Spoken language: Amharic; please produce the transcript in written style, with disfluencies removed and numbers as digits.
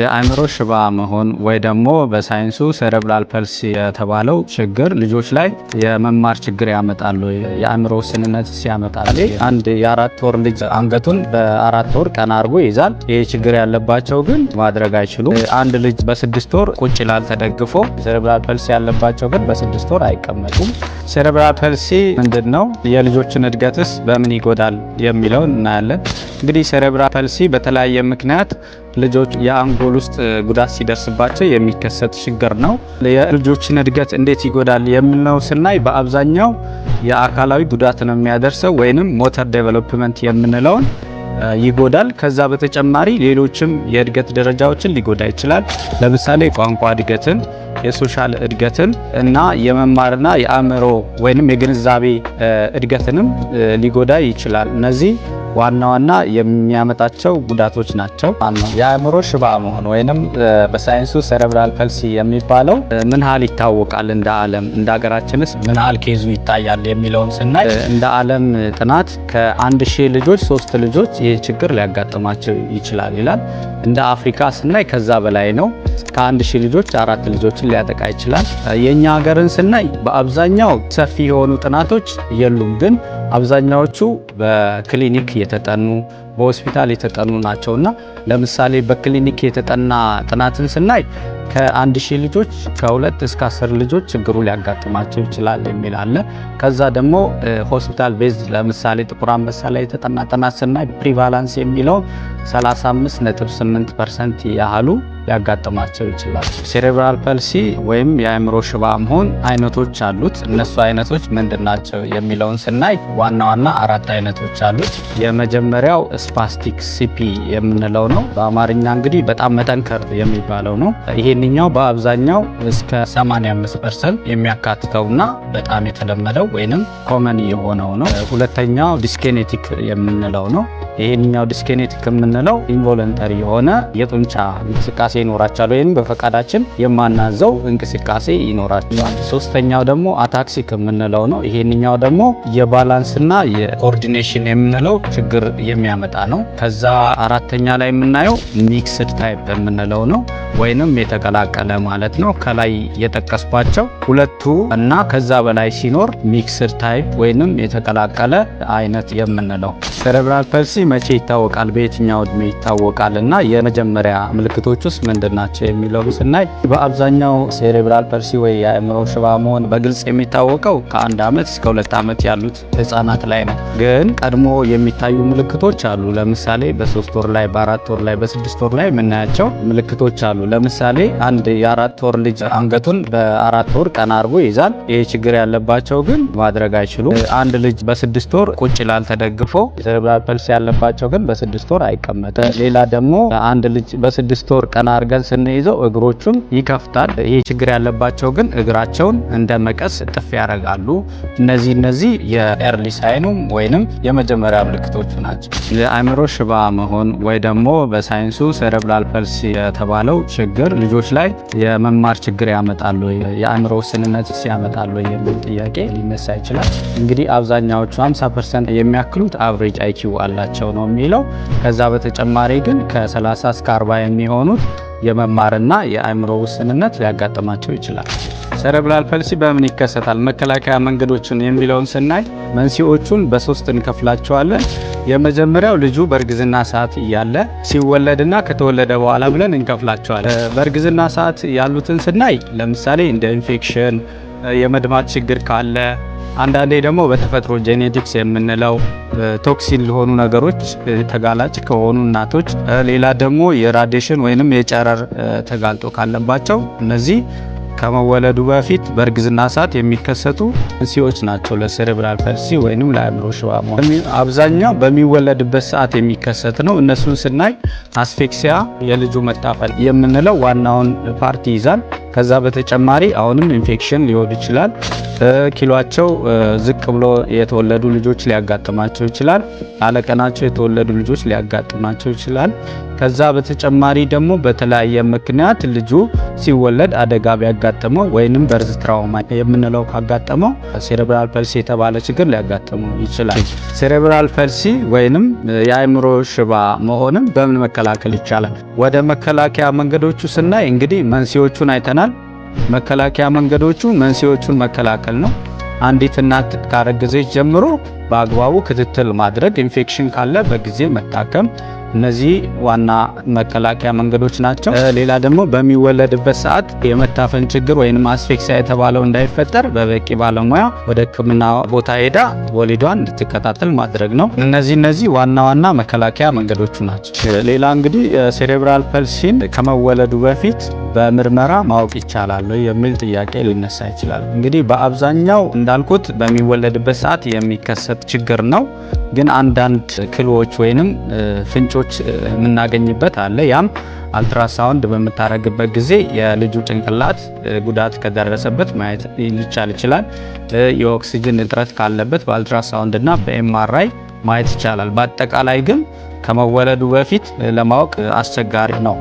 የአእምሮ ሽባ መሆን ወይ ደግሞ በሳይንሱ cerebral palsy የተባለው ችግር ልጆች ላይ የመማር ችግር ያመጣሉ፣ የአእምሮ ውስንነት ያመጣል። አንድ የ4 ወር ልጅ አንገቱን በ4 ወር ቀና አድርጎ ይይዛል። ይህ ችግር ያለባቸው ግን ማድረግ አይችሉም። አንድ ልጅ በ6 ወር ቁጭ ይላል ተደግፎ። Cerebral palsy ያለባቸው ግን በ6 ወር አይቀመጡም። Cerebral palsy ምንድን ነው? የልጆችን እድገትስ በምን ይጎዳል የሚለውን እናያለን። እንግዲህ cerebral palsy በተለያየ ምክንያት ልጆች የአንጎል ውስጥ ጉዳት ሲደርስባቸው የሚከሰት ችግር ነው። የልጆችን እድገት እንዴት ይጎዳል የሚለው ስናይ በአብዛኛው የአካላዊ ጉዳት ነው የሚያደርሰው ወይንም motor development የምንለውን ይጎዳል። ከዛ በተጨማሪ ሌሎችም የእድገት ደረጃዎችን ሊጎዳ ይችላል። ለምሳሌ ቋንቋ እድገትን፣ የ social እድገትን እና የመማርና የአእምሮ ወይንም የግንዛቤ እድገትንም ሊጎዳ ይችላል። እነዚህ ዋና ዋና የሚያመጣቸው ጉዳቶች ናቸው። የአእምሮ ሽባ መሆን ወይንም በሳይንሱ cerebral palsy የሚባለው ምን ያህል ይታወቃል፣ እንደ ዓለም እንደ ሀገራችንስ ምን ያህል case ኡ ይታያል የሚለውን ስናይ እንደ ዓለም ጥናት ከ1,000 ልጆች ሶስት ልጆች ይህ ችግር ሊያጋጥማቸው ይችላል ይላል። እንደ አፍሪካ ስናይ ከዛ በላይ ነው። ከ1,000 ልጆች አራት ልጆችን ሊያጠቃ ይችላል። የኛ ሀገርን ስናይ በአብዛኛው ሰፊ የሆኑ ጥናቶች የሉም፣ ግን አብዛኛዎቹ በክሊኒክ የተጠኑ፣ በሆስፒታል የተጠኑ ናቸውና ለምሳሌ በክሊኒክ የተጠና ጥናትን ስናይ ከ1,000 ልጆች ከ2 እስከ 10 ልጆች ችግሩ ሊያጋጥማቸው ይችላል የሚል አለ። ከዛ ደግሞ ሆስፒታል based ለምሳሌ ጥቁር አንበሳ ላይ የተጠና ጥናት ስናይ prevalence የሚለው 35.8% ያህሉ ሊያጋጥማቸው ይችላል። Cerebral palsy ወይም የአእምሮ ሽባ መሆን አይነቶች አሉት። እነሱ አይነቶች ምንድን ናቸው የሚለውን ስናይ ዋና ዋና አራት አይነቶች አሉት። የመጀመሪያው spastic CP የምንለው ነው። በአማርኛ እንግዲህ በጣም መጠንከር የሚባለው ነው። ይሄንኛው በአብዛኛው እስከ 85% የሚያካትተውና በጣም የተለመደው ወይንም common የሆነው ነው። ሁለተኛው dyskinetic የምንለው ነው። ይሄንኛው dyskinetic የምንለው involuntary የሆነ የጡንቻ እንቅስቃሴ ይኖራቸዋል ወይም በፈቃዳችን የማናዘው እንቅስቃሴ ይኖራቸዋል። ሶስተኛው ደግሞ ataxic የምንለው ነው። ይሄንኛው ደግሞ የ balance ና የ coordination የምንለው ችግር የሚያመጣ ነው። ከዛ አራተኛ ላይ የምናየው mixed type የምንለው ነው ወይንም የተቀላቀለ ማለት ነው። ከላይ የጠቀስኳቸው ሁለቱ እና ከዛ በላይ ሲኖር mixed type ወይንም የተቀላቀለ አይነት የምንለው። Cerebral palsy መቼ ይታወቃል፣ በየትኛው እድሜ ይታወቃል እና የመጀመሪያ ምልክቶች ውስጥ ምንድን ናቸው የሚለውን ስናይ በአብዛኛው cerebral palsy ወይ የአእምሮ ሽባ መሆን በግልጽ የሚታወቀው ከ1 ዓመት እስከ 2 ዓመት ያሉት ህጻናት ላይ ነው። ግን ቀድሞ የሚታዩ ምልክቶች አሉ። ለምሳሌ በ3 ወር ላይ፣ በ4 ወር ላይ፣ በ6 ወር ላይ የምናያቸው ምልክቶች አሉ። ለምሳሌ አንድ የ4 ወር ልጅ አንገቱን በ4 ወር ቀና አድርጎ ይይዛል። ይህ ችግር ያለባቸው ግን ማድረግ አይችሉም። አንድ ልጅ በ6 ወር ቁጭ ይላል ተደግፎ። Cerebral palsy ያለባቸው ግን በ6 ወር አይቀመጥም። ሌላ ደግሞ አንድ ልጅ በ6 ወር ቀና አድርገን ስንይዘው እግሮቹን ይከፍታል። ይህ ችግር ያለባቸው ግን እግራቸውን እንደ መቀስ እጥፍ ያደርጋሉ። እነዚህ የ early sign ኑ ወይንም የመጀመሪያ ምልክቶቹ ናቸው። የአእምሮ ሽባ መሆን ወይ ደግሞ በሳይንሱ cerebral palsy የተባለው ችግር ልጆች ላይ የመማር ችግር ያመጣሉ፣ የአእምሮ ውስንነት ያመጣሉ የሚል ጥያቄ ሊነሳ ይችላል። እንግዲህ አብዛኛዎቹ 50% የሚያክሉት average IQ አላቸው ነው የሚለው። ከዛ በተጨማሪ ግን ከ30 እስከ 40 የሚሆኑት የመማርና የአእምሮ ውስንነት ሊያጋጥማቸው ይችላል። Cerebral palsy በምን ይከሰታል? መከላከያ መንገዶችን የሚለውን ስናይ መንስኤዎቹን በሶስት እንከፍላቸዋለን። የመጀመሪያው ልጁ በእርግዝና ሰዓት እያለ፣ ሲወለድና ከተወለደ በኋላ ብለን እንከፍላቸዋለን። በእርግዝና ሰዓት ያሉትን ስናይ ለምሳሌ እንደ ኢንፌክሽን፣ የመድማት ችግር ካለ፣ አንዳንዴ ደግሞ በተፈጥሮ genetics የምንለው፣ toxin ለሆኑ ነገሮች ተጋላጭ ከሆኑ እናቶች፣ ሌላ ደግሞ የ radiation ወይንም የጨረር ተጋልጦ ካለባቸው እነዚህ ከመወለዱ በፊት በእርግዝና ሰዓት የሚከሰቱ መንስኤዎች ናቸው ለ cerebral palsy ወይንም ለአእምሮ ሽባ መሆን። አብዛኛው በሚወለድበት ሰዓት የሚከሰት ነው። እነሱን ስናይ asphyxia፣ የልጁ መታፈን የምንለው ዋናውን part ይይዛል። ከዛ በተጨማሪ አሁንም ኢንፌክሽን ሊሆን ይችላል። ኪሏቸው ዝቅ ብሎ የተወለዱ ልጆች ሊያጋጥማቸው ይችላል። አለቀናቸው የተወለዱ ልጆች ሊያጋጥማቸው ይችላል። ከዛ ከዛ በተጨማሪ ደግሞ በተለያየ ምክንያት ልጁ ሲወለድ አደጋ ቢያጋጥመው ወይንም birth trauma የምንለው ካጋጠመው cerebral palsy የተባለ ችግር ሊያጋጥመው ይችላል። Cerebral palsy ወይንም የአእምሮ ሽባ መሆንን በምን መከላከል ይቻላል? ወደ መከላከያ መንገዶቹ ስናይ እንግዲህ መንስኤዎቹን አይተናል። መከላከያ መንገዶቹ መንስኤዎቹን መከላከል ነው። አንዲት እናት ካረገዘች ጀምሮ በአግባቡ ክትትል ማድረግ፣ ኢንፌክሽን ካለ በጊዜ መታከም፣ እነዚህ ዋና መከላከያ መንገዶች ናቸው። ሌላ ደግሞ በሚወለድበት ሰዓት የመታፈን ችግር ወይንም asphyxia የተባለው እንዳይፈጠር በበቂ ባለሙያ ወደ ሕክምና ቦታ ሄዳ ወሊዷን እንድትከታተል ማድረግ ነው። እነዚህ ዋና ዋና መከላከያ መንገዶቹ ናቸው። ሌላ እንግዲህ cerebral palsy ን ከመወለዱ በፊት በምርመራ ማወቅ ይቻላል ወይ የሚል ጥያቄ ሊነሳ ይችላል። እንግዲህ በአብዛኛው እንዳልኩት በሚወለድበት ሰዓት የሚከሰት ችግር ነው። ግን አንዳንድ clue ዎች ወይንም ፍንጮች የምናገኝበት አለ። ያም አልትራሳውንድ በምታረግበት ጊዜ የልጁ ጭንቅላት ጉዳት ከደረሰበት ማየት ሊቻል ይችላል። የኦክሲጅን እጥረት ካለበት በአልትራሳውንድ እና በ MRI ማየት ይቻላል። በአጠቃላይ ግን ከመወለዱ በፊት ለማወቅ አስቸጋሪ ነው።